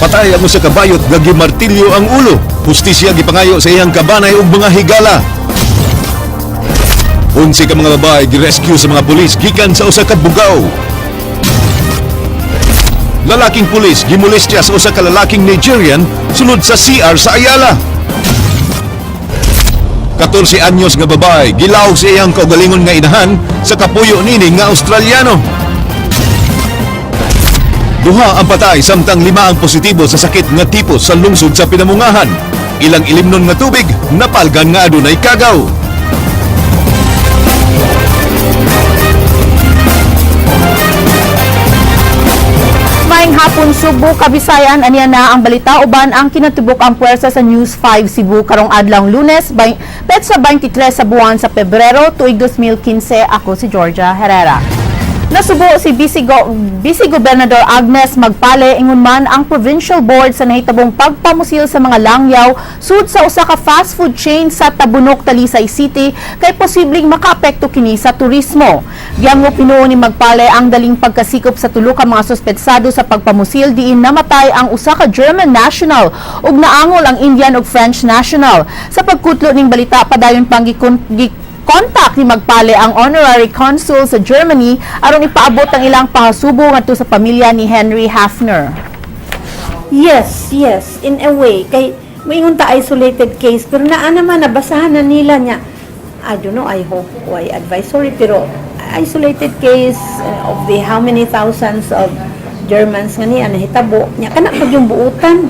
Patay ang usa ka bayot nga gimartilyo ang ulo. Hustisya gipangayo sa iyang kabanay ug mga higala. 11 ka mga babae girescue sa mga pulis gikan sa usa ka bugaw. Lalaking pulis gimolestya sa usa ka lalaking Nigerian sulod sa CR sa Ayala. 14 anyos nga babae gilaw sa iyang kaugalingon nga inahan sa kapuyo nini nga Australiano. Duha ang patay samtang lima ang positibo sa sakit nga tipos sa lungsod sa Pinamungahan. Ilang ilimnon nga tubig napalgan nga adunay kagaw. Maayong hapon, Sugbo, Kabisayan, aniya na ang balita uban ang kinatibuk ang puwersa sa News 5 Cebu karong adlaw Lunes, petsa 23 sa buwan sa Pebrero, tuig 2015. Ako si Georgia Herrera. Nasubo si Vice Gobernador Agnes Magpale ingon man ang Provincial Board sa nahitabong pagpamusil sa mga langyaw sud sa usa ka fast food chain sa Tabunok, Talisay City kay posibleng makaapekto kini sa turismo. Giangop hinuon ni Magpale ang daling pagkasikop sa tulo ka mga suspetsado sa pagpamusil diin namatay ang usa ka German national ug naangol ang Indian ug French national. Sa pagkutlo ning balita, padayon pang kontak ni Magpale ang honorary consul sa Germany aron ipaabot ang ilang pahasubo ngadto sa pamilya ni Henry Hafner. Yes, in a way. Kay, moingon ta isolated case, pero naa naman, nabasahan na nila niya. I don't know, I hope, why advisory, pero isolated case of the how many thousands of Germans nga niya nahitabo, niya kana pag yung buutan.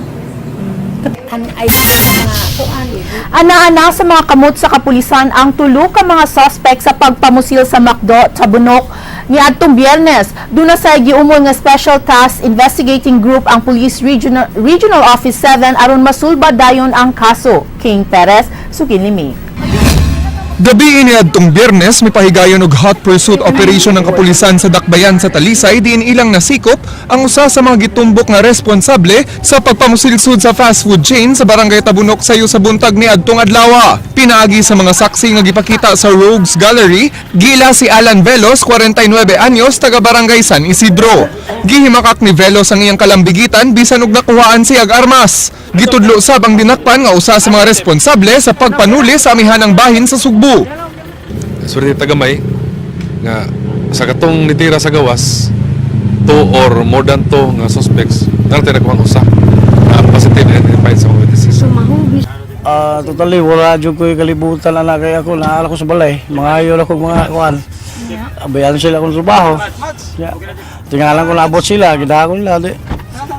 Ang idea nga kuan. Ana-ana sa mga kamot sa kapulisan ang tulo ka mga suspect sa pagpamusil sa McDo Tabunok niadtong Biyernes. Duna sa giumol nga Special Task Investigating Group ang Police Regional, Regional Office 7 aron masulbad dayon ang kaso. King Perez, Suginlimi. Gabi ini adtong Biyernes, mipahigayon og hot pursuit operation ng kapulisan sa Dakbayan sa Talisay diin ilang nasikop ang usa sa mga gitumbok nga responsable sa pagpamusilsud sa fast food chain sa Barangay Tabunok sayo sa buntag ni adtong adlaw. Pinaagi sa mga saksi nga gipakita sa Rogues Gallery, gila si Alan Velos, 49 anyos, taga Barangay San Isidro. Gihimakak ni Velos ang iyang kalambigitan bisan og nakuhaan siya og armas. Gitudlo sab ang dinakpan nga usa sa mga responsable sa pagpanuli sa amihanang bahin sa Sugbo. Swerte tagamay nga sa katong nitira sa gawas, two or more than two nga suspects natin nakuha ang usa na positive identified sa mga witnesses. Ah, totally wala jud ko'y kalibutan na kay ako naa ko sa balay. Mga ako mga kuan. Abayan sila akong trabaho. Ya. Tingalan ko naabot sila, gidako nila di.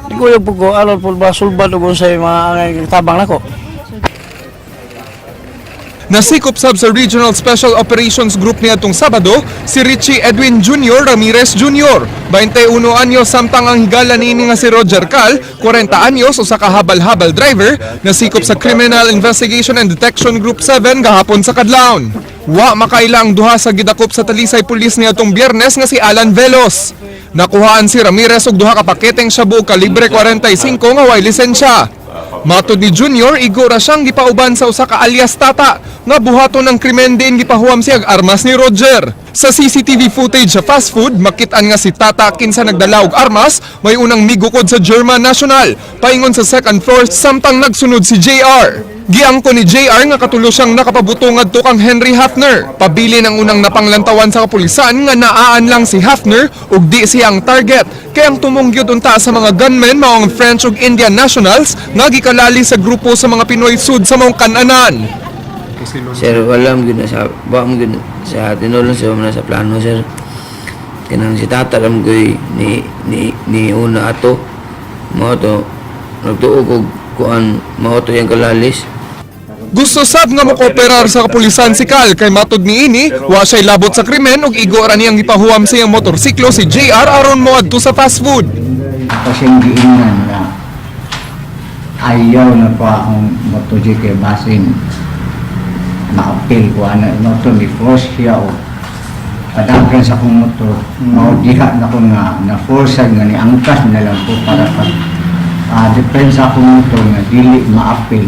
Di ko yung ko aron po ba sulbad og unsay mga angay tabang nako. Nasikop sab sa Regional Special Operations Group niadtong Sabado si Richie Edwin Jr. Ramirez Jr. 21 anyos, samtang ang higala niini nga si Roger Cal, 40 anyos, usa ka habal-habal driver, nasikop sa Criminal Investigation and Detection Group 7 gahapon sa kadlawon. Wa makaila ang duha sa gidakop sa Talisay Police niadtong Biyernes nga si Alan Velos. Nakuhaan si Ramirez og duha ka paketeng shabu kalibre 45 nga way lisensya. Matod ni Junior, igo ra siyang gipauban sa usa ka alias Tata nga buhaton ng krimen din gipahuwam siya og armas ni Roger. Sa CCTV footage sa fast food, makit-an nga si Tata kinsa nagdala og armas may unang migukod sa German National paingon sa second floor samtang nagsunod si JR. Giangko ni JR nga katulo siyang nakapabuto ngadto kang Henry Hafner. Pabilin ang unang napanglantawan sa kapulisan nga naaan lang si Hafner ug di siya ang target. Kay ang tumong gyud unta sa mga gunmen mao ang French ug Indian nationals nga gikalali sa grupo sa mga Pinoy sud sa maong kananan. Sir, wala mo gyud na sa wa mo gyud sa tinulong sa na sa plano, sir. Kanang si Tata lang ko'y ni una ato. Mao to nagtuo og kuan, mao to yang kalalis. Gusto sab nga mokooperar sa kapulisan si Cal kay matod niini, wa siya'y labot sa krimen ug igo ra niyang gipahuwam sa iyang motorsiklo si JR aron moadto sa fast food. Kasi giingnan nga ayaw na pa akong motor kay basin maapil ko ana motor ni force siya o padagan sa akong motor, mao diha na ko nga na force nga ni angkas na lang ko para pa depensa akong motor nga dili maapil.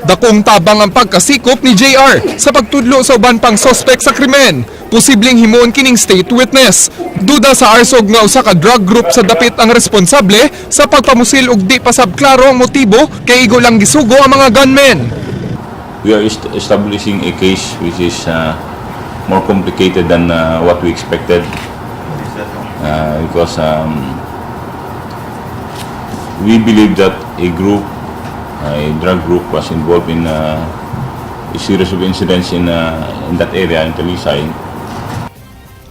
Dakong tabang ang pagkasikop ni JR sa pagtudlo sa uban pang sospek sa krimen. Posibleng himuon kining state witness. Duda sa ARSOG nga usa ka drug group sa dapit ang responsable sa pagpamusil ug di pa sab klaro ang motibo kay igo lang gisugo ang mga gunmen. We are establishing a case which is more complicated than what we expected because we believe that a group, a drug group, was involved in a series of incidents in that area in Talisay.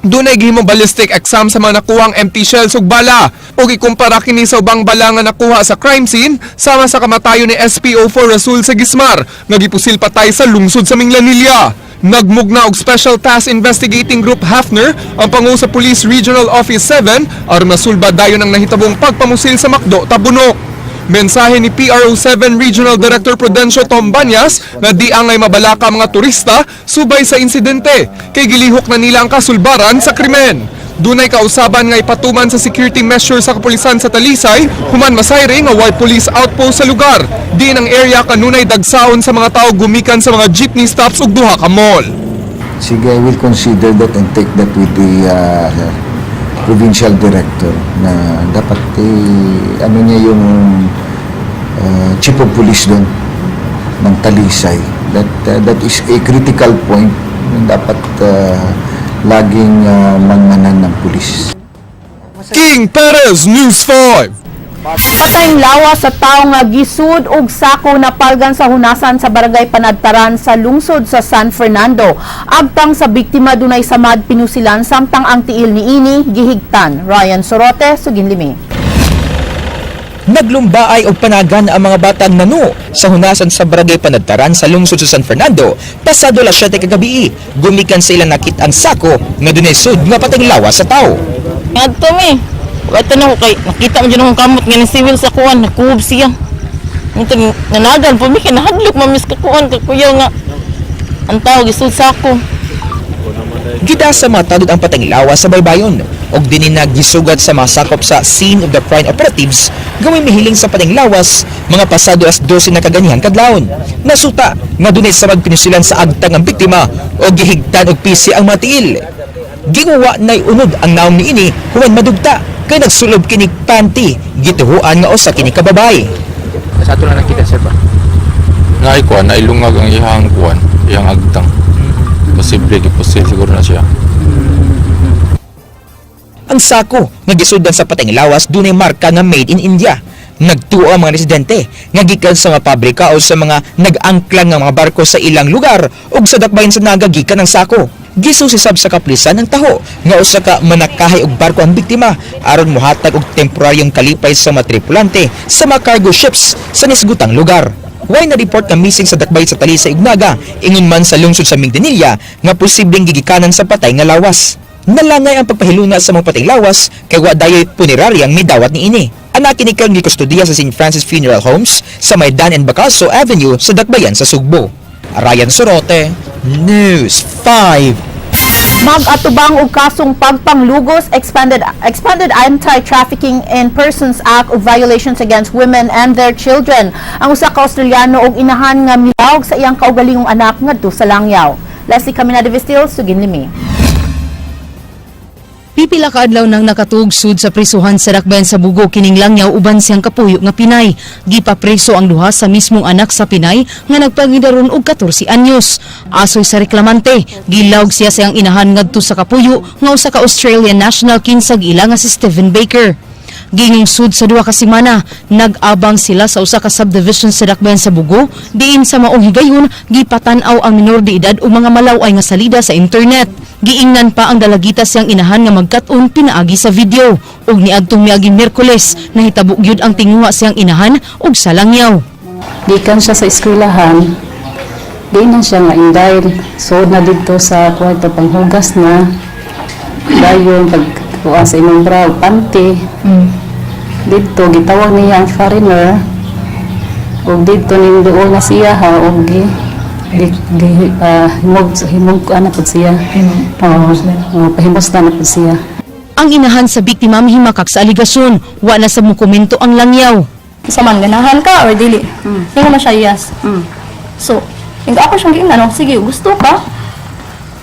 Dunay gihimong ballistic exam sa mga nakuhang empty shells ug bala ug ikumpara kini sa ubang bala nga nakuha sa crime scene sama sa kamatayon ni SPO4 Rasul sa Gismar nga gipusil patay sa lungsod sa Minglanilla. Nagmugna og Special Task Investigating Group Hafner ang pangu sa Police Regional Office 7 aron masulbad dayon ang nahitabong pagpamusil sa Macdo, Tabunok. Mensahe ni PRO7 Regional Director Prudencio Tom Banyas na di angay mabalaka ang mga turista subay sa insidente kay gilihok na nila ang kasulbaran sa krimen. Dunay kausaban nga ipatuman sa security measure sa kapulisan sa Talisay human masayri nga way police outpost sa lugar. Diin ang area kanunay dagsaon sa mga tao gumikan sa mga jeepney stops ug duha ka mall. Sige, I will consider that and take that with the provincial director na dapat eh, ano niya yung chief of police doon ng Talisay. That is a critical point na dapat laging manmanan ng pulis. King Perez, News 5. Patayng lawas sa tawo nga gisud og sako napalgan sa hunasan sa Barangay Panadtaran sa lungsod sa San Fernando. Agtang sa biktima dunay samad pinusilan samtang ang tiil niini gihigtan. Ryan Sorote, Suginlimi. Naglumbaay og panagan ang mga batang nano sa hunasan sa Barangay Panadtaran sa lungsod sa San Fernando pasado alas 7 kagabi, gumikan sa ilang nakit ang sako nga dunay sud nga patayng lawas sa tao. Ngadto mi. Wala na ko kay nakita mo dyan akong kamot nga ni civil sa kuan, nagkuob siya. Ito nanagan po mi kay nahadlok mamis ka kuan ka kuya nga ang tao gisud sa ako. Gida sa mga talod ang patayng lawas sa baybayon og dinhi gisugat sa mga sakop sa scene of the crime operatives gawing mihiling sa patayng lawas mga pasado alas 12 na kaganihang kadlawon. Nasuta nga dunay samad pinusilan sa agtang ang biktima og gihigtan og pisi ang mga tiil. Ginguwa na'y unod ang naong niini human madugta kay nagsulob kini panty, gituhuan nga usa kini ka babae. Sa ato lang nakita, sir, ba? Nga kuan, nailungag ang iyang kuan, iyang agtang. Posible gipusil siguro na siya. Ang sako nga gisudan sa patayng lawas dunay marka nga "Made in India". Nagtuo ang mga residente nga gikan sa mga pabrika o sa mga nag-angkla nga mga barko sa ilang lugar ug sa dakbayan sa Naga gikan ang sako. Gisusi sab sa kapulisan ang taho nga usa ka manakahay og barko ang biktima aron mohatag og temporaryong kalipay sa mga tripulante sa mga cargo ships sa nisgutang lugar. Way na report nga missing sa dakbay sa Talisay ug Naga, ingon man sa lungsod sa Minglanilla nga posibleng gigikanan sa patay nga lawas. Nalangay ang pagpahiluna sa mga patayng lawas kay wa dayoy puneraryang midawat niini. Anak kini kang gikustodiya sa St. Francis Funeral Homes sa Maidan and Bacalso Avenue sa Dakbayan sa Sugbo. Ryan Sorote, News 5. Mag-atubang og kasong pagpanglugos, expanded Anti-Trafficking in Persons Act ug violations against women and their children ang usa ka Australiano og inahan nga milawg sa iyang kaugalingong anak ngadto sa Langyaw. Leslie Caminada Vestil, Suginlimi. Pipila ka adlaw nang nakatugsud sa prisuhan sa Dakbayan sa Bugo kining langyaw uban siyang kapuyo nga Pinay. Gipapreso ang duha sa mismong anak sa Pinay nga nagpangidaron og 14 anyos. Asoy sa reklamante, gilawg siya sa iyang inahan ngadto sa kapuyo nga usa ka Australian national kinsag ila nga si Stephen Baker. Gingungsud sa 2 ka semana, nag-abang sila sa usa ka subdivision sa Dakbayan sa Bugo, diin sa maong higayon gipatan-aw ang minor de edad o mga malaway nga salida sa internet. Giingnan pa ang dalagita siyang inahan nga magkat-on pinaagi sa video. Ug niadtong miaging Miyerkules, nahitabo gyud ang tinguha siyang inahan ug sa langyaw. Gikan siya sa eskwelahan, di na siya nga inday. Suod na didto sa kwarto, panghugas na. Dayon pagkuha sa imong bra ug panty. Didto gitawag niya ang foreigner ug didto ning duol na siya ha ug gi gi, gi himog himog ana pud siya. Oo, oh, pahimos na na pud siya. Ang inahan sa biktima mihimakak sa aligasyon, wa na sa mukomento ang langyaw. Sa man ganahan ka or dili? Mm. Man siya yes. So, yung ako siyang giingnan, oh, sige, gusto ka.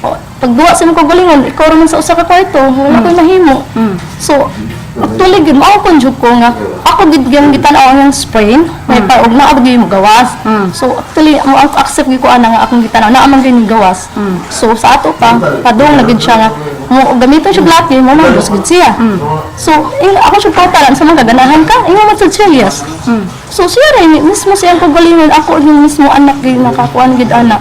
Oh, Pagduwa sa imong kaugalingon, ikaw ra man sa usa ka kwarto, wala ko'y mahimo. So, actually gyud mao kon jud ko nga ako gid gyud gitan-aw ang sprain, may pa og naa gyud mo gawas. So actually mo ang accept gyud ko ana nga akong gitan-aw naa man gyud gawas. So sa ato pa padung na gyud siya nga mo gamiton siya lucky mo man gud siya. So ing, ako siya patalan sa mga ganahan ka, ingon man sad siya yes. So siya ra ini mismo siyang kaugalingon, ako yung mismo anak gyud nakakuan gyud ana.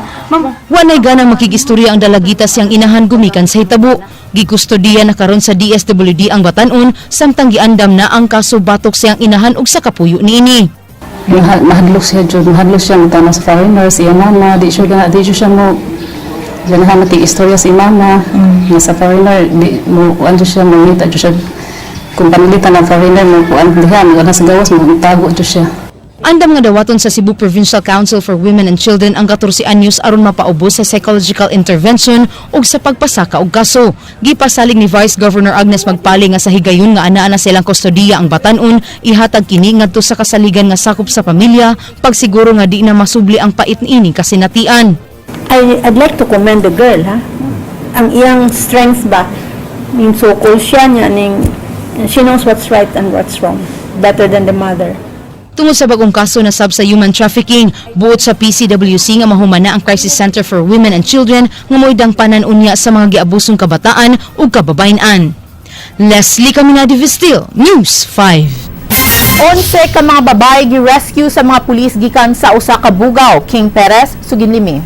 Wanay ganang makigistorya ang dalagita siyang inahan gumikan sa hitabo. Gikustodiya na karon sa DSWD ang batanon samtang giandam na ang kaso batok siyang inahan ug sa kapuyo niini. Mahadlok siya jud, mahadlok siya mutana sa foreigners, iya mama, di siya di siya mo ganahan mati istorya si mama nga sa foreigner di mo kuan jud siya, mangita jud siya kung panilitan ng foreigner mo kuan diha mo sa gawas mo tago jud siya. Andam nga dawaton sa Cebu Provincial Council for Women and Children ang 14 anyos aron mapaubos sa psychological intervention ug sa pagpasaka og kaso. Gipasalig ni Vice Governor Agnes Magpali nga sa higayon nga anaa na silang kustodiya ang batanon, ihatag kini ngadto sa kasaligan nga sakop sa pamilya, pagsiguro nga di na masubli ang pait niini kasinatian. I'd like to commend the girl, ha? Ang iyang strength ba, ning sukol siya niya, ning, she knows what's right and what's wrong, better than the mother. Tungod sa bagong kaso na sab sa human trafficking, buot sa PCWC nga mahumana ang Crisis Center for Women and Children nga moidang panan unya sa mga giabusong kabataan ug kababayen-an. Leslie Caminadi Vestil, News 5. 11 ka mga babae gi-rescue sa mga pulis gikan sa usa ka bugaw. King Perez, suginlimi.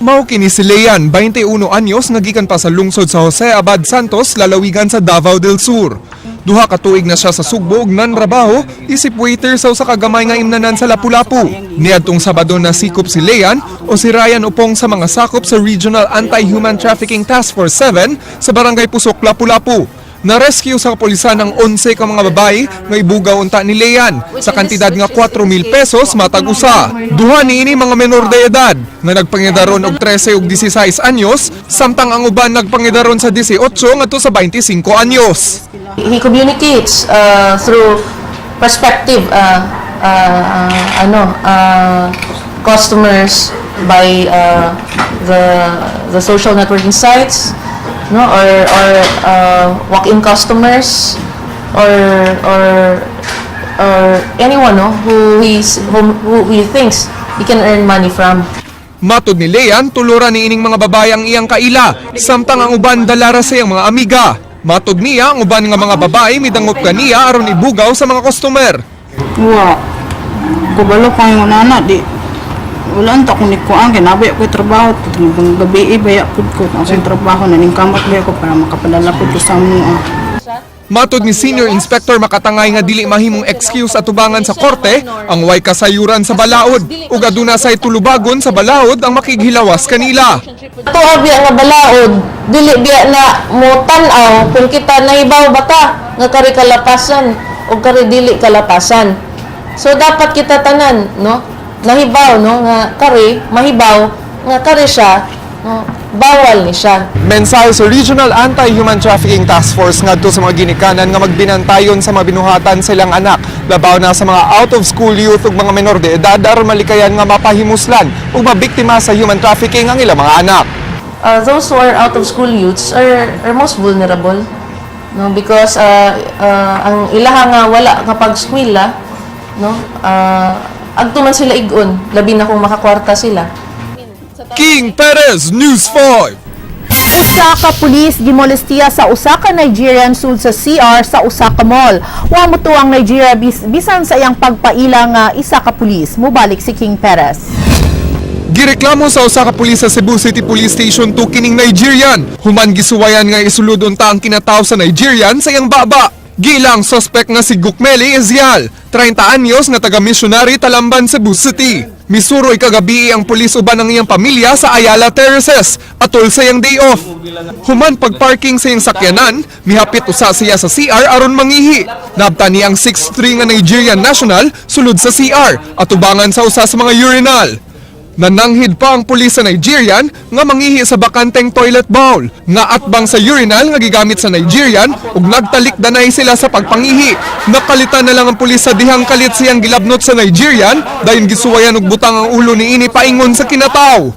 Mao kini si Lean, 21 anyos, nga gikan pa sa lungsod sa Jose Abad Santos, lalawigan sa Davao del Sur. 2 ka tuig na siya sa Sugbo ug nanrabaho isip waiter sa usa ka gamay nga imnanan sa Lapu-Lapu. Niadtong Sabado nasikop si Lean o si Ryan Upong sa mga sakop sa Regional Anti-Human Trafficking Task Force 7 sa Barangay Pusok, Lapu-Lapu. Na-rescue sa kapulisan ang 11 ka mga babae nga ibugaw unta ni Lean sa kantidad nga 4,000 pesos matag usa. Duha niini mga menor de edad nga nagpangidaron og 13 ug 16 anyos, samtang ang uban nagpangidaron sa 18 ngadto sa 25 anyos. He communicates through prospective ano customers by the social networking sites, no, or walk-in customers or anyone, no, who he thinks he can earn money from. Matod ni Lean, tulura ni ining mga babae ang iyang kaila, samtang ang uban dalara sa iyang mga amiga. Matod niya, ang uban nga mga babae midangop kaniya aron ibugaw sa mga customer. Wa. Kabalo ko yung nana di. Wala ta ko ni kuan kay nabay ko trabaho tungkol gabi baya pud ko ang akong trabaho na ning kamot baya ko para makapadala pud ko sa amo. Matod ni Senior Inspector Makatangay nga dili mahimong excuse atubangan sa korte ang way kasayuran sa balaod ug aduna say tulubagon sa balaod ang makighilawas kanila. Tuha biya nga balaod, dili biya na mo tan-aw kung kita nahibaw ba ta nga kari kalapasan o kari dili kalapasan. So dapat kita tanan, no, nahibaw, no, nga kari mahibaw nga kari siya, no, bawal ni siya. Mensahe sa Regional Anti-Human Trafficking Task Force ngadto sa mga ginikanan nga magbinantayon sa mga binuhatan sa ilang anak, labaw na sa mga out of school youth ug mga menor de edad aron malikayan nga mapahimuslan ug mabiktima sa human trafficking ang ilang mga anak. Those who are out of school youths are most vulnerable, no, because ang ilaha nga wala kapag eskwela, no, agto man sila igon, labi na kung makakwarta sila. King Perez, News 5. Usa ka pulis gimolestiya sa usa ka Nigerian sud sa CR sa usa ka mall. Wa motuo ang Nigeria bisan sa iyang pagpaila nga isa ka pulis. Mubalik si King Perez. Gireklamo sa usa ka pulis sa Cebu City Police Station 2 kining Nigerian. Human gisuwayan nga isulod unta ang kinataw sa Nigerian sa iyang baba. Gilang suspect nga si Gukmeli Ezial, 30 anyos, nga taga Missionary, Talamban, Cebu City. Misuroy kagabi ang pulis uban ang iyang pamilya sa Ayala Terraces, atol sa iyang day off. Human pagparking sa iyang sakyanan, mihapit usa siya sa CR aron mangihi. Nabta niya ang 6'3 nga Nigerian national sulod sa CR atubangan sa usa sa mga urinal. Nananghid pa ang pulis sa Nigerian nga mangihi sa bakanteng toilet bowl nga atbang sa urinal nga gigamit sa Nigerian ug nagtalik danay sila sa pagpangihi. Nakalitan na lang ang pulis sa dihang kalit siyang gilabnot sa Nigerian, dayon gisuwayan og butang ang ulo niini paingon sa kinataw.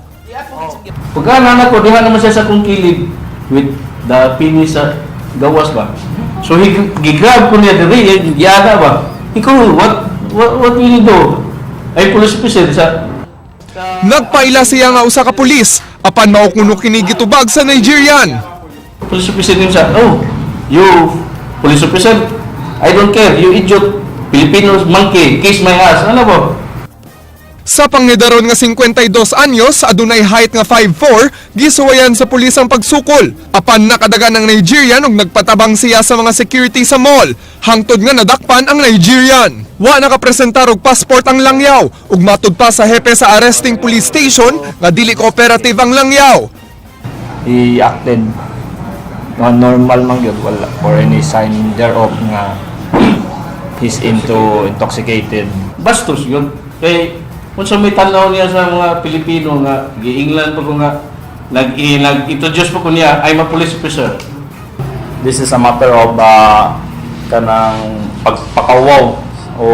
Pagka anak ko, diha naman siya sa akong kilid with the penis sa gawas ba. So he gigrab ko niya diri, giana ba. Ikaw, what will you do? Ay, police officer sa Nagpaila siya nga usa ka pulis apan mao kuno kini gitubag sa Nigerian. Police officer niya sa, "Oh, you police officer, I don't care, you idiot, Filipinos monkey, kiss my ass." Ano ba? Sa pangidaron nga 52 anyos, adunay height nga 5'4", gisuwayan sa pulis ang pagsukol. Apan nakadagan ang Nigerian ug nagpatabang siya sa mga security sa mall. Hangtod nga nadakpan ang Nigerian. Wa nakapresentar og passport ang langyaw ug matud pa sa hepe sa arresting police station nga dili cooperative ang langyaw. He acted normal man gyud, wala or any sign thereof nga he's into intoxicated. Bastos yun. Kay, kung sa may tanaw niya sa mga Pilipino nga, gi-England pa ko nga, nag-introduce pa ko niya, "I'm a police officer." This is a matter of kanang pagpakawaw o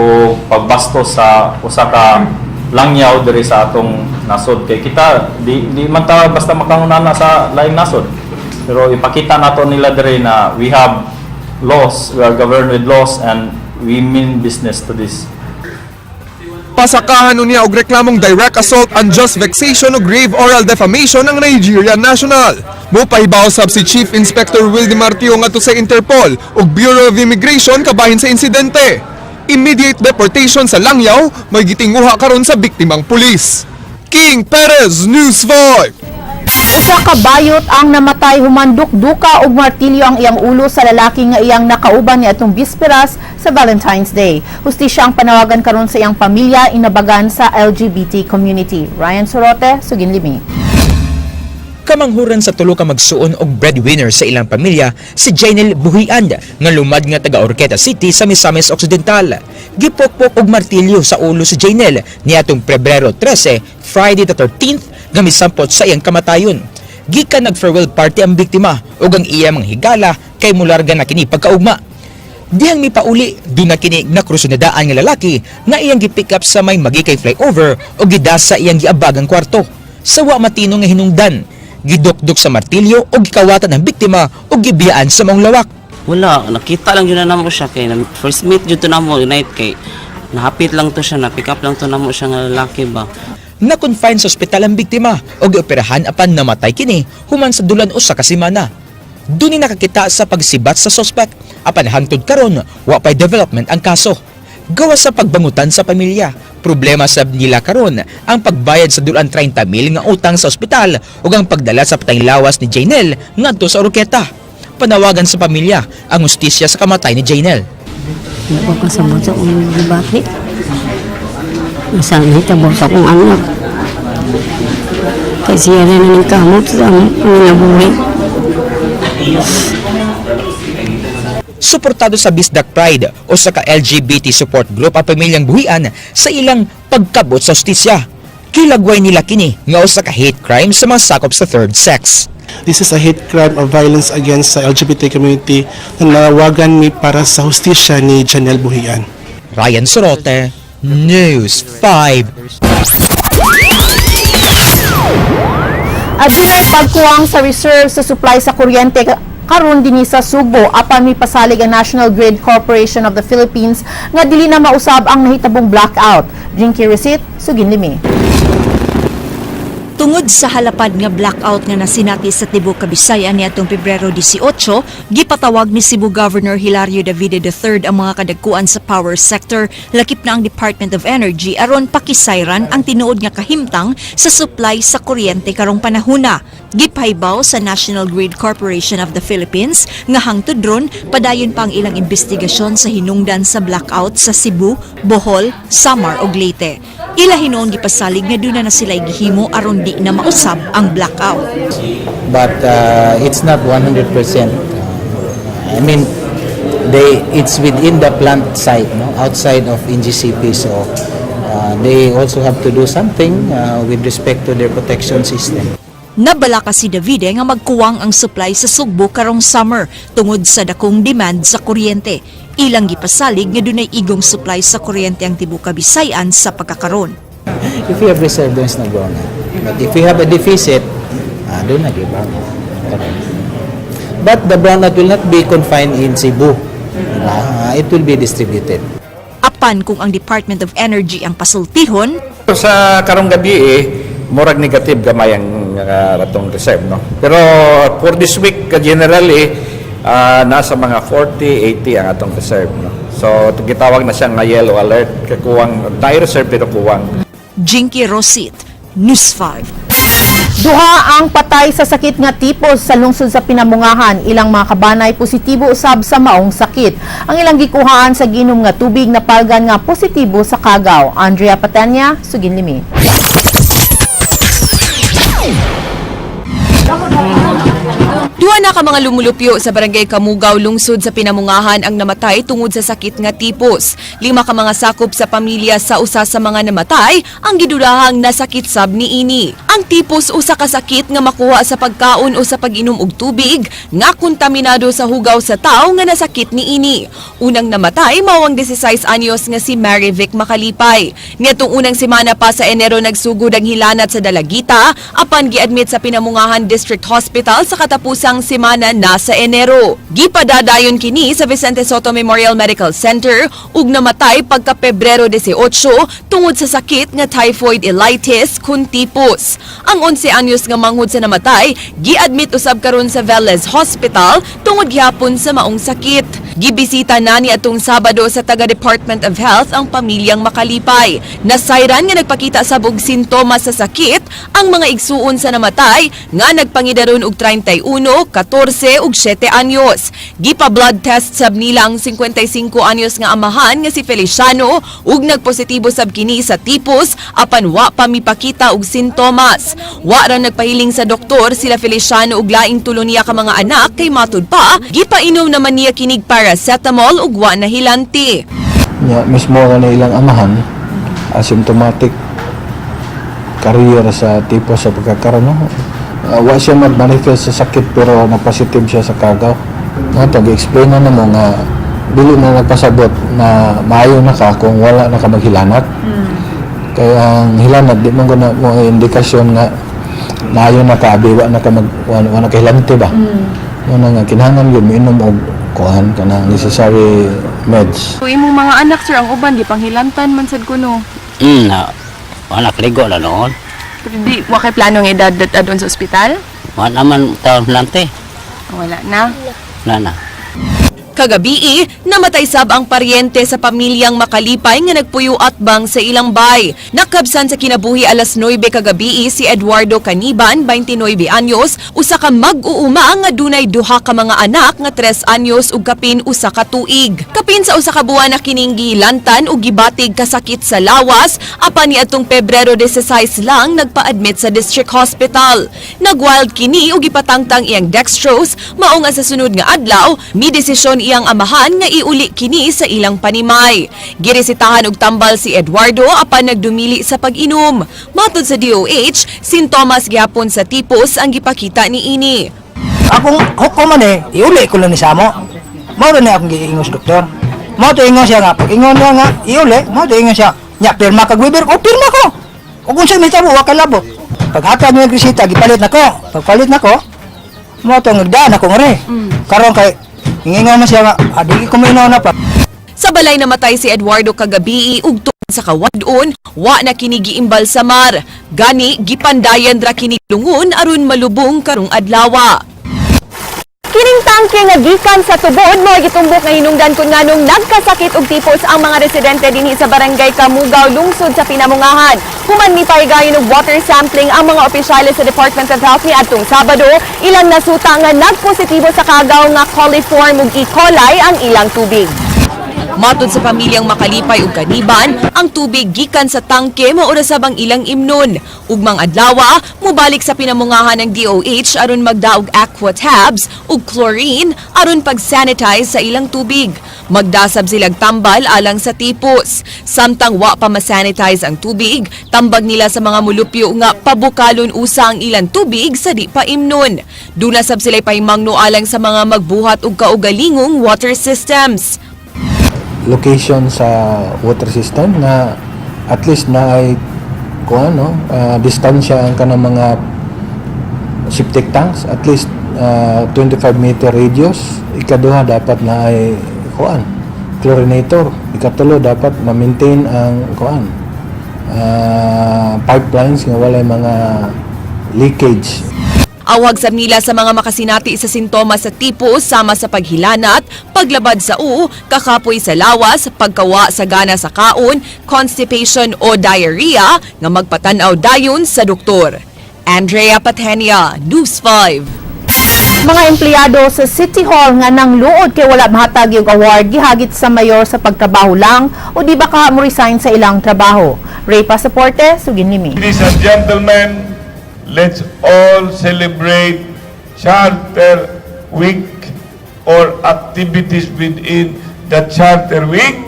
pagbastos sa usa ka langyaw diri sa atong nasod, kay kita di man ta basta makangunana sa laing nasod, pero ipakita nato nila diri na we have laws, we are governed with laws and we mean business to this. Pasakahan niya og reklamong direct assault, unjust vexation ug grave oral defamation ang Nigerian national. Mopahibaw sab si Chief Inspector Wilde Martio ngadto sa Interpol ug Bureau of Immigration kabahin sa insidente. Immediate deportation sa langyaw may gitinguha karon sa biktimang pulis. King Perez, News 5. Usa ka bayot ang namatay human dukduka og martilyo ang iyang ulo sa lalaki nga iyang nakauban niadtong bisperas sa Valentine's Day. Hustisya ang panawagan karon sa iyang pamilya inabagan sa LGBT community. Ryan Sorote, Suginlimi. Kamanghuran sa tulo ka magsuon og breadwinner sa ilang pamilya si Janel Buhian nga lumad nga taga Oroquieta City sa Misamis Occidental. Gipokpok og martilyo sa ulo si Janel niadtong Pebrero 13, Friday the 13th, nga misampot sa iyang kamatayon. Gikan nag-farewell party ang biktima ug ang iya mga higala kay mularga na kini pagkaugma. Dihang mipauli, duna kini nakrusunadaan nga lalaki nga iyang gipick up sa may Magikay flyover o gidasa iyang giabagang kwarto. Sa wa matino nga hinungdan, gidukduk sa martilyo o gikawatan ang biktima o gibiyaan sa maong lawak. Wala, nakita lang yun na namo siya kay first meet jud to namo night kay nahapit lang to siya, na pick up lang to namo siya nga lalaki ba. Na-confine sa ospital ang biktima o gioperahan apan namatay kini human sa dulan usa ka semana. Duni nakakita sa pagsibat sa suspect apan hangtod karon wa pay development ang kaso. Gawas sa pagbangutan sa pamilya, problema sab nila karon ang pagbayad sa dulan 30 mil nga utang sa ospital ug ang pagdala sa patayng lawas ni Janel ngadto sa Oroquieta. Panawagan sa pamilya ang hustisya sa kamatay ni Janel. Hindi ko kasabot sa akong gibati. Masang nahitabo sa akong anak. Kay siya rin ang kamot sa among kinabuhi. Suportado sa Bisdak Pride o sa ka-LGBT support group ang pamilyang Buhian sa ilang pagkabot sa hustisya. Kilagway nila kini nga usa ka hate crime sa mga sakop sa third sex. This is a hate crime of violence against the LGBT community na nanawagan mi para sa hustisya ni Janelle Buhian. Ryan Sorote, News 5. Adunay pagkuwang sa reserve sa supply sa kuryente karon dinhi sa Sugbo apan mipasalig ang National Grid Corporation of the Philippines nga dili na mausab ang nahitabong blackout. Jinky Recit, Suginlimi. Tungod sa halapad nga blackout nga nasinati sa tibuok Kabisayan niadtong Pebrero 18, gipatawag ni Cebu Governor Hilario Davide III ang mga kadagkuan sa power sector, lakip na ang Department of Energy, aron pakisayran ang tinuod nga kahimtang sa supply sa kuryente karong panahuna. Gipahibaw sa National Grid Corporation of the Philippines nga hangtod ron padayon pa ang ilang investigasyon sa hinungdan sa blackout sa Cebu, Bohol, Samar ug Leyte. Ila hinuon gipasalig nga duna na sila gihimo aron di na mausab ang blackout. But it's not 100%. I mean, they it's within the plant site, no, outside of NGCP. So they also have to do something with respect to their protection system. Nabalaka si Davide nga magkuwang ang supply sa Sugbo karong summer tungod sa dakong demand sa kuryente. Ilang gipasalig nga dunay igong supply sa kuryente ang tibuok Kabisayan sa pagkakaron. If we have reserve, there's no brownout. But if we have a deficit, Doon na brown out. Okay. But the brownout will not be confined in Cebu. Diba? It will be distributed. Apan kung ang Department of Energy ang pasultihon, Sa karong gabi eh, murag negative gamay ang ratong reserve, no? Pero for this week, generally, nasa mga 40, 80 ang atong reserve, no? So gitawag na siya nga yellow alert, kuwang na reserve pero kuwang. Jinky Rosit, News 5. Duha ang patay sa sakit nga tipos sa lungsod sa Pinamungahan. Ilang mga kabanay positibo usab sa maong sakit. Ang ilang gikuhaan sa ginom nga tubig na palgan nga positibo sa kagaw. Andrea Patanya, Sugin Limi. Duha na ka mga lumulupyo sa barangay Kamugaw, lungsod sa Pinamungahan ang namatay tungod sa sakit nga tipos. 5 ka mga sakop sa pamilya sa usa sa mga namatay ang gidudahang nasakit sab niini. Ang tipos usa ka sakit nga makuha sa pagkaon o sa pag-inom og tubig nga kontaminado sa hugaw sa tawo nga nasakit niini. Unang namatay mao ang 16 anyos nga si Mary Vic Makalipay. Niadtong unang semana pa sa Enero nagsugod ang hilanat sa Dalagita apan giadmit sa Pinamungahan District Hospital sa katapusang semana na sa Enero. Gipadadayon kini sa Vicente Soto Memorial Medical Center ug namatay pagka Pebrero 18 tungod sa sakit nga typhoid ilitis kun tipos. Ang 11 anyos nga manghud sa namatay giadmit usab karon sa Velez Hospital tungod gihapon sa maong sakit. Gibisita na ni atong Sabado sa taga Department of Health ang pamilyang Makalipay. Nasayran nga nagpakita sa og sintomas sa sakit ang mga igsuon sa namatay nga nagpangidaron og 31, 14 ug 7 anyos. Gipa blood test sab nila ang 55 anyos nga amahan nga si Feliciano ug nagpositibo sab kini sa tipos apan wa pa mipakita og sintomas. Wa ra nagpahiling sa doktor sila Feliciano ug laing tulo niya ka mga anak kay matud pa gipainom naman niya kinig paracetamol ug wa nahilanti. Nya mismo nga ilang amahan asymptomatic carrier sa tipo sa pagkakaroon, no? Wa siya mag-manifest sa sakit pero na-positive siya sa kagaw. No, tag-explain na namo nga dili na nagpasabot na maayo na ka kung wala na ka maghilanat. Kaya ang hilanat di mo guna mo indikasyon nga maayo na ka abi wa na ka mag wa na ka hilante ba. Mo na nga kinahanglan gyud miinom og kuan kanang necessary meds. So imong mga anak sir ang uban gipanghilantan man sad kuno. Na anak ligo na noon. Pero di wa kay plano nga edad adon sa ospital? Wala naman taon lante. Wala na. Wala na. Kagabii, namatay sab ang paryente sa pamilyang Makalipay nga nagpuyo at bang sa ilang bay. Nakabsan sa kinabuhi alas 9 kagabii si Eduardo Caniban, 29 anyos, usa ka mag-uuma nga dunay duha ka mga anak nga 3 anyos ug kapin usa ka tuig. Kapin sa usa ka buwan na kining gilantan ug gibatig kasakit sa lawas apan niadtong Pebrero 16 lang nagpa-admit sa district hospital. Nagwild kini ug gipatangtang iyang dextrose mao nga sa sunod nga adlaw midesisyon iyang amahan nga iuli kini sa ilang panimay. Giresetahan og tambal si Eduardo apan nagdumili sa pag-inom. Matod sa DOH, sintomas gihapon sa tipos ang gipakita niini. Akong hukom man eh, iuli ko lang ni Samo. Mao ni akong giingon sa doktor. Mao to ingon siya nga, pag ingon niya nga, iuli, mao to ingon siya. Nya, pirma kag waiver ko, pirma ko. Ug unsa may tabo, wa kay labot. Paghatag niya resita, gipalit nako. Pagpalit nako, mao to ngagdaan ako ngari. Karon kay ingon man siya nga, di ko minaw na pa. Sa balay namatay si Eduardo kagabi ug tungod sa kawadon, wa na kini giimbal sa mar. Gani gipandayan ra kini lungon aron malubong karong adlawa. Kining tangke nga gikan sa tubod mao gitumbok nga hinungdan kun nganong nagkasakit og tipos ang mga residente dinhi sa barangay Kamugaw, lungsod sa Pinamungahan. Human mipahigayon og water sampling ang mga opisyales sa Department of Health niadtong Sabado, ilang nasuta nga nagpositibo sa kagaw nga coliform ug E. coli ang ilang tubig. Matod sa pamilyang Makalipay ug Kaniban, ang tubig gikan sa tangke mao ra sab ang ilang imnon. Ugmang adlawa, mobalik sa Pinamungahan ng DOH aron magdaog aqua tabs ug chlorine aron pag-sanitize sa ilang tubig. Magdasab silag tambal alang sa tipos. Samtang wa pa masanitize ang tubig, tambag nila sa mga mulupyo nga pabukalon usa ang ilang tubig sa di pa imnon. Duna sab sila'y pahimangno alang sa mga magbuhat og kaugalingong water systems. Location sa water system na at least na ay kuan, no, distansya ang kanang mga septic tanks, at least 25 meter radius. Ikaduha, dapat na ay kuan, chlorinator. Ikatulo, dapat ma-maintain ang kuan, pipelines nga walay mga leakage. Awag sa nila sa mga makasinati sa sintomas sa tipos sama sa paghilanat, paglabad sa uo, kakapoy sa lawas, pagkawa sa gana sa kaon, constipation o diarrhea nga magpatan-aw dayon sa doktor. Andrea Patenia, News 5. Mga empleyado sa City Hall nga nang luod kay wala mahatag yung award gihagit sa mayor sa pagtrabaho lang o di ba ka mo resign sa ilang trabaho. Ray Pasaporte, sugin nimi. Ladies and gentlemen, let's all celebrate Charter Week or activities within the Charter Week.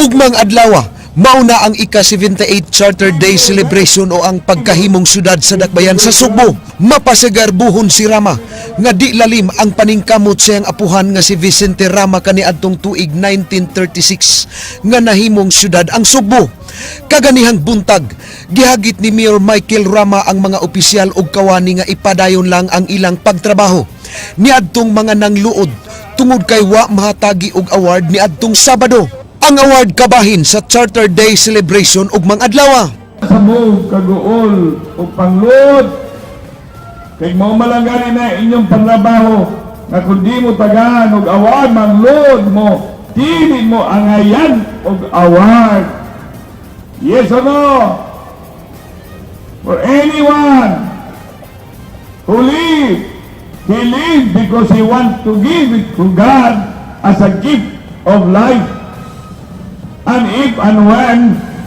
Ugmang adlaw, mauna ang ika-78 Charter Day Celebration o ang pagkahimong syudad sa Dakbayan sa Sugbo. Mapasagarbuhon si Rama nga di lalim ang paningkamot sa iyang apuhan nga si Vicente Rama kaniadtong tuig 1936 nga nahimong syudad ang Sugbo. Kaganihang buntag, gihagit ni Mayor Michael Rama ang mga opisyal og kawani nga ipadayon lang ang ilang pagtrabaho. Niadtong mga nangluod tungod kay wa mahatagi og award niadtong Sabado. Ang award kabahin sa Charter Day Celebration ug mga adlaw. Sa mo kaguol o pangluod, kay mao man lang na inyong pantrabaho nga kung di mo tagaan og award, mangluod mo, dili mo angayan og award. Yes or no? For anyone who live, he live because he wants to give it to God as a gift of life. And if and when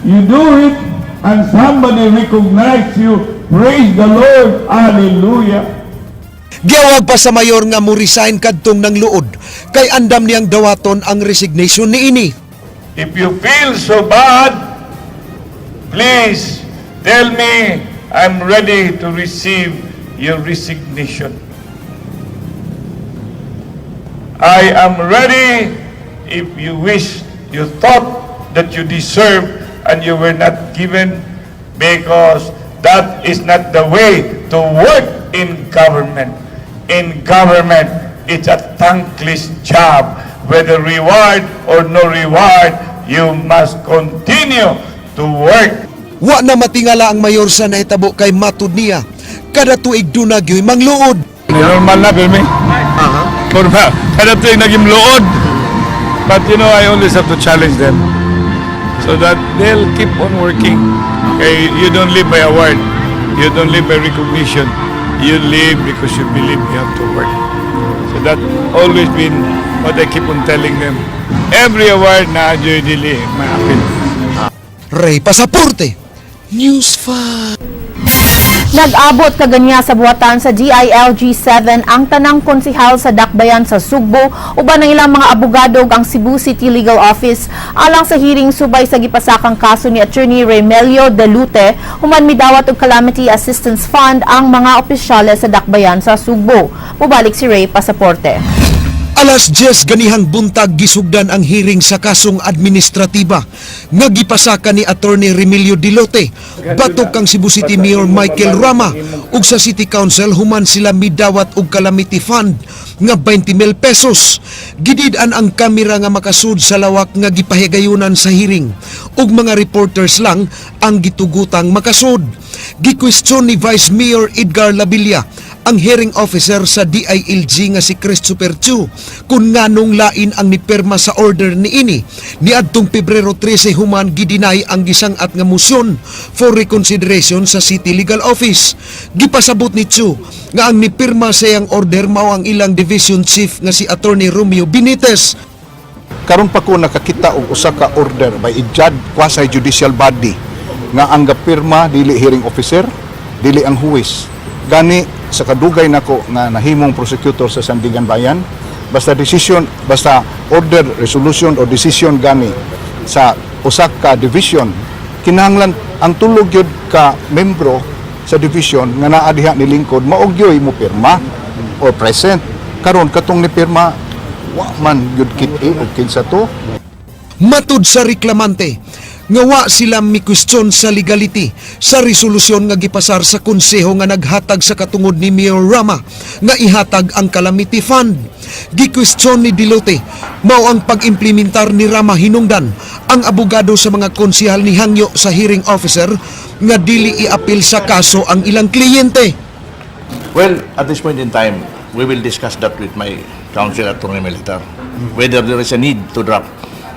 you do it and somebody recognize you, praise the Lord, hallelujah. Giawag pa sa mayor nga mo resign kadtong nang luod kay andam niyang dawaton ang resignation niini. If you feel so bad, please tell me. I'm ready to receive your resignation. I am ready if you wish, you thought that you deserve and you were not given, because that is not the way to work in government. In government, it's a thankless job. Whether reward or no reward, you must continue to work. Wa na matingala ang mayor sa nahitabo kay matud niya kada tuig duna gyoy mangluod. Normal na, pirmi. Normal. Kada tuig naging luod. But I always have to challenge them so that they'll keep on working. Okay, you don't live by award. You don't live by recognition. You live because you believe you have to work. So that always been what I keep on telling them. Every award na adyo'y dili maapil. Ray Pasaporte, News 5. Nag-abot kaganya sa buhatan sa DILG 7 ang tanang konsehal sa Dakbayan sa Sugbo uban ang ilang mga abogado ug ang Cebu City Legal Office alang sa hearing subay sa gipasakang kaso ni Attorney Remelio Delute human midawat og Calamity Assistance Fund ang mga opisyales sa Dakbayan sa Sugbo. Mubalik si Ray Pasaporte. Alas 10 ganihang buntag gisugdan ang hearing sa kasong administratiba nga gipasaka ni Attorney Remilio Dilote batok kang Cebu City Mayor Michael Rama ug sa City Council human sila midawat og Calamity Fund nga 20 mil pesos. Gidid-an ang kamera nga makasud sa lawak nga gipahigayunan sa hearing ug mga reporters lang ang gitugutang makasud. Gikwestiyon ni Vice Mayor Edgar Labilla ang hearing officer sa DILG nga si Christopher Chu kung nganong lain ang nipirma sa order niini niadtong Pebrero 13 human gidinay ang gisang-at nga motion for reconsideration sa City Legal Office. Gipasabot ni Chu nga ang nipirma sa iyang order mao ang ilang division chief nga si Attorney Romeo Benitez. Karon pa ko nakakita og usa ka order by a judge, quasi judicial body, nga ang gapirma dili hearing officer, dili ang huwes. Gani sa kadugay nako nga nahimong prosecutor sa Sandiganbayan, basta decision, basta order, resolution o decision gani sa usa ka division, kinahanglan ang tulo gyud ka membro sa division nga naa diha ni lingkod mao gyoy mo pirma or present. Karon katong ni pirma wa man gyud kit-i og kinsa to. Matud sa reklamante, nga wa sila mi-question sa legality sa resolusyon nga gipasar sa konseho nga naghatag sa katungod ni Mayor Rama nga ihatag ang Calamity Fund. Gi-question ni Dilote mao ang pag-implementar ni Rama hinungdan ang abogado sa mga konsehal nihangyo sa hearing officer nga dili iapil sa kaso ang ilang kliyente. Well, at this point in time, we will discuss that with my counsel, Attorney Militar, whether there is a need to drop.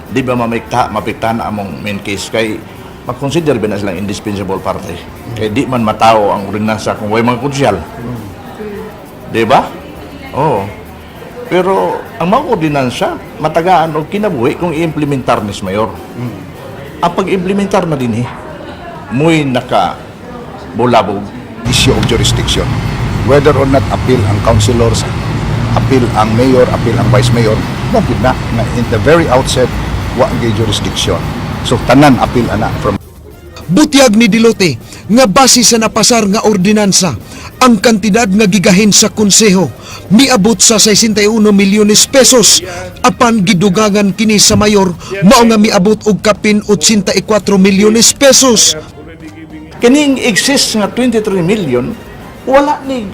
Di ba mapikta na among main case kay mag-consider ba na silang indispensable party? Kay di man matao ang ordinansa kung way mga konsyal. Di ba? Oo. Pero ang mga ordinansa, matagaan og kinabuhi kung i-implementar ni Mayor. Ang pag-implementar na din eh, muy naka bulabog. Issue of jurisdiction. Whether or not appeal ang councilors, appeal ang mayor, appeal ang vice mayor, bakit na, na in the very outset, wa gyud jurisdiction. So tanan appeal ana from Butyag ni Dilote nga base sa napasar nga ordinansa, ang kantidad nga gigahin sa konseho miabot sa 61 milyones pesos apan gidugangan kini sa mayor, mao nga miabot og kapin 84 milyones pesos. Kining exist nga 23 million, wala ni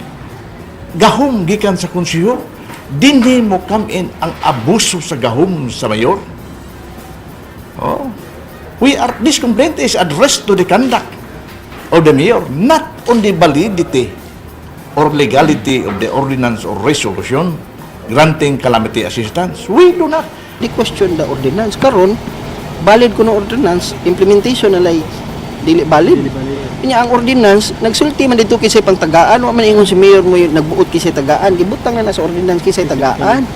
gahom gikan sa konseho. Dinhi mo come in ang abuso sa gahom sa mayor. Oh. We are this complaint is addressed to the conduct of the mayor, not on the validity or legality of the ordinance or resolution granting calamity assistance. We do not. Di question the ordinance karon, valid kuno ordinance, implementation na lay dili valid. Nya ang ordinance nagsulti man dito kinsay pangtagaan, wa man ingon si mayor mo yung nagbuot kinsay tagaan, gibutang na na sa ordinance kinsay tagaan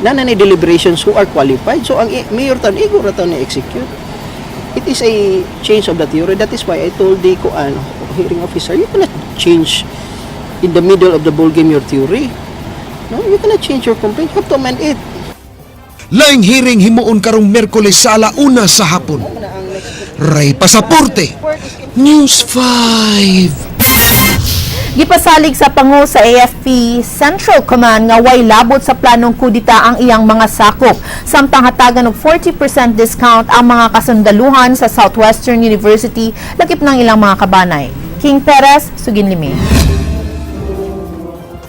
na na ni deliberations who are qualified. So ang mayor tan igo ra taon ni execute. It is a change of the theory. That is why I told the kuan hearing officer, you cannot change in the middle of the ball game your theory. No, you cannot change your complaint. You have to amend it. Laing hearing himuon karong Miyerkules sa 1:00 sa hapon. Ray Pasaporte, News 5. Gipasalig sa pangu sa AFP Central Command nga way labot sa planong kudita ang iyang mga sakop. Samtang hatagan og 40% discount ang mga kasundaluhan sa Southwestern University lakip ng ilang mga kabanay. King Perez, Suginlimi.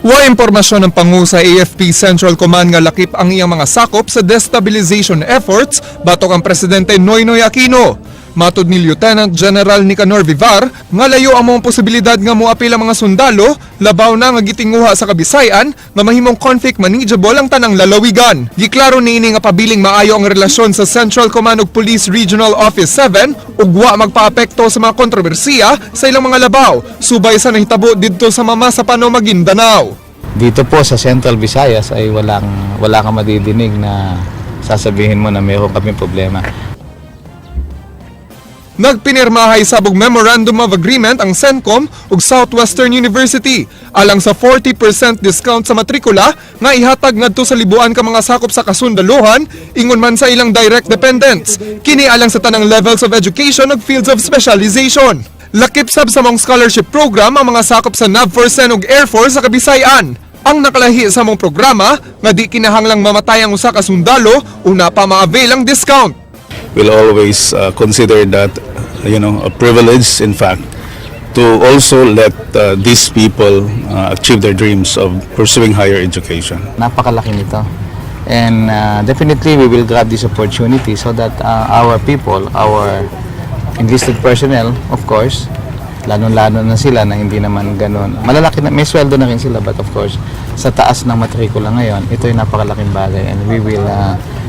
Wa impormasyon ng pangu sa AFP Central Command nga lakip ang iyang mga sakop sa destabilization efforts batok ang Presidente Noynoy Aquino. Matod ni Lieutenant General Nicanor Vivar, nga layo ang mga posibilidad nga moapil ang mga sundalo, labaw na nga gitinguha sa Kabisayan nga mahimong conflict manageable ang tanang lalawigan. Giklaro niini nga pabiling maayo ang relasyon sa Central Command ug Police Regional Office 7 ug wa magpaapekto sa mga kontrobersiya sa ilang mga labaw, subay sa nahitabo didto sa Mamasapano, Maguindanao. Dito po sa Central Visayas ay wala kang madidinig na sasabihin mo na meron kaming problema. Nagpinirmahay sabog Memorandum of Agreement ang CENTCOM ug Southwestern University alang sa 40% discount sa matrikula nga ihatag ngadto sa libuan ka mga sakop sa kasundaluhan, ingon man sa ilang direct dependents. Kini alang sa tanang levels of education ug fields of specialization. Lakip sab sa maong scholarship program ang mga sakop sa NAVFORCEN ug Air Force sa Kabisayan. Ang nakalahi sa maong programa nga di kinahanglang mamatay ang usa ka sundalo una pa ma-avail ang discount. Will always consider that a privilege, in fact, to also let these people achieve their dreams of pursuing higher education. Napakalaki nito. And definitely we will grab this opportunity so that our people, our enlisted personnel, of course, lalo-lalo na sila na hindi naman ganun. Malalaki na, may sweldo na rin sila, but of course, sa taas ng matrikula ngayon, ito yung napakalaking bagay and we will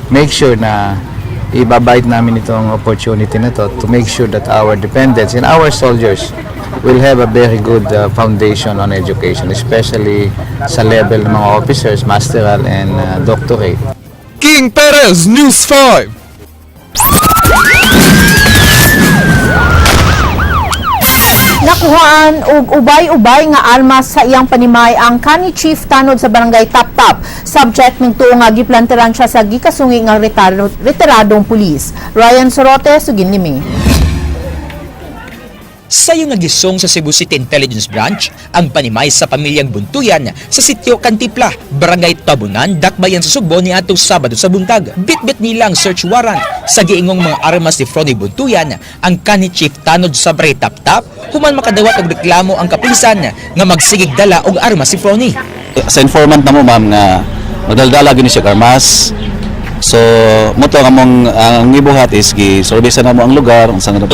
make sure na ibabait namin itong opportunity na to to make sure that our dependents and our soldiers will have a very good foundation on education, especially sa level ng mga officers, masteral and doctorate. King Perez, News 5. Nakuhaan og ubay-ubay nga armas sa iyang panimay ang kanhi chief tanod sa barangay Taptap. Subject ng tuo nga giplanteran siya sa gikasungi nga retiradong pulis. Ryan Sorote, Suginlimi. Sayo nga gisong sa Cebu City Intelligence Branch ang panimay sa pamilyang Buntuyan sa sitio Cantipla, Barangay Tabunan, Dakbayan sa Sugbo ni atong Sabado sa buntag. Bitbit nila ang search warrant sa giingong mga armas ni Fronie Buntuyan ang kanhi Chief Tanod sa Barangay Taptap human makadawat og reklamo ang kapulisan nga magsigig dala og armas si Fronie. Sa informant na mo, ma'am, nga magdaldala gyud ni siya og armas. So mo to ang among ang gibuhat is gi survey na mo ang lugar unsa nga.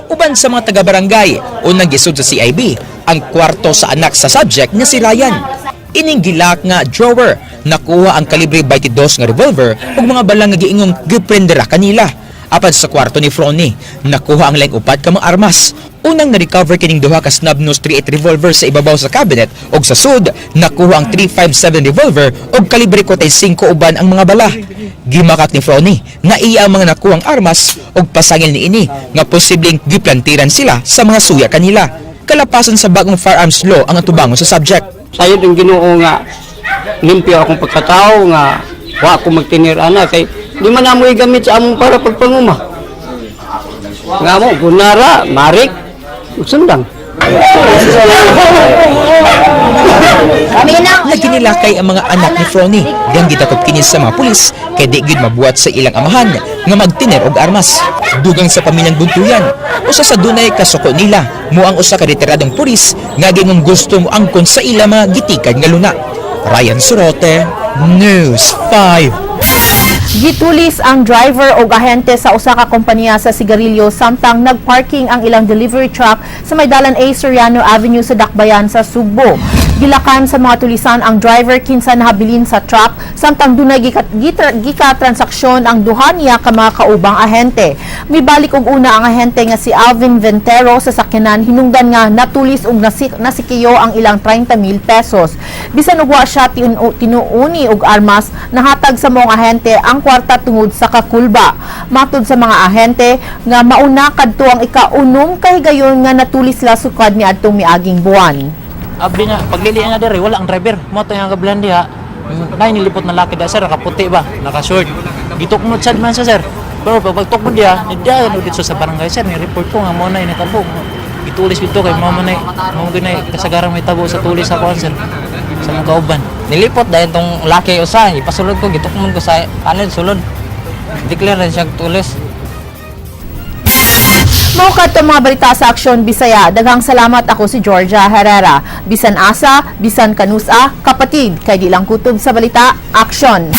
Uban sa mga taga-barangay, unang gisud sa CIB ang kwarto sa anak sa subject nga si Ryan. Ining gilak nga drawer, nakuha ang kalibre 22 nga revolver ug mga balang nga giingong giprendera kanila. Apan sa kwarto ni Fronie, nakuha ang 14 ka mga armas. Unang na-recover kining duha ka snub nose 38 revolver sa ibabaw sa cabinet ug sa sud nakuha ang 357 revolver ug kalibre 45 uban ang mga bala. Gimakak ni Fronie nga iya ang mga nakuhang armas ug pasangil niini nga posibleng giplantiran sila sa mga suya kanila. Kalapasan sa bagong firearms law ang atubangon sa subject. Sayod ang Ginoo nga limpyo akong pagkatao nga wa ako magtinir ana kay di man namo igamit sa among para pagpanguma. Nga mo gunara, marik, sundang. Nagkinilakay ang mga anak ni Fronie. Diyang gitakop kini sa mga pulis kay di gyud mabuhat sa ilang amahan nga magtiner og armas. Dugang sa pamilyang Buntuyan, usa sa dunay kasuko nila mo ang usa ka retiradong pulis nga gingong gusto mo angkon sa ila mga gitikad nga luna. Ryan Sorote, News 5. Gitulis ang driver o ahente sa usa ka kompanya sa sigarilyo samtang nagparking ang ilang delivery truck sa may dalan A. Soriano Avenue sa Dakbayan sa Sugbo. Gilakan sa mga tulisan ang driver kinsa nahabilin sa truck samtang dunay gika transaksyon ang duha niya ka mga kaubang ahente. Mibalik og una ang ahente nga si Alvin Ventero sa sakyanan hinungdan nga natulis og nasikiyo ang ilang 30,000 pesos. Bisan og wa siya tinuuni og armas, nahatag sa mga ahente ang kwarta tungod sa kakulba. Matud sa mga ahente nga mauna kadto ang ika-unom kahigayon nga natulis sila sukad niadtong miaging buwan. Abri nga, paglili nga diri, wala ang driver. Mo to nga kablan diha. Nay nilipot na laki da, sir, nakaputi ba, naka-short. Gitukmod sad man siya, sir. Pero pag pagtukmod diha, nidiya no dito sa barangay, sir, ni report ko nga mo na inatabo. Gitulis dito kay mao man mao ginay kasagaran may tabo sa tulis sa kuan, sir. Sa mga kauban. Nilipot dahil tong laki usa, ipasulod ko, gitukmon ko sa anil sulod. Declare rin siya tulis. Mao kadto mga balita sa Aksyon Bisaya. Daghang salamat, ako si Georgia Herrera. Bisan asa, bisan kanusa, kapatid, kay di lang kutob sa balita, aksyon.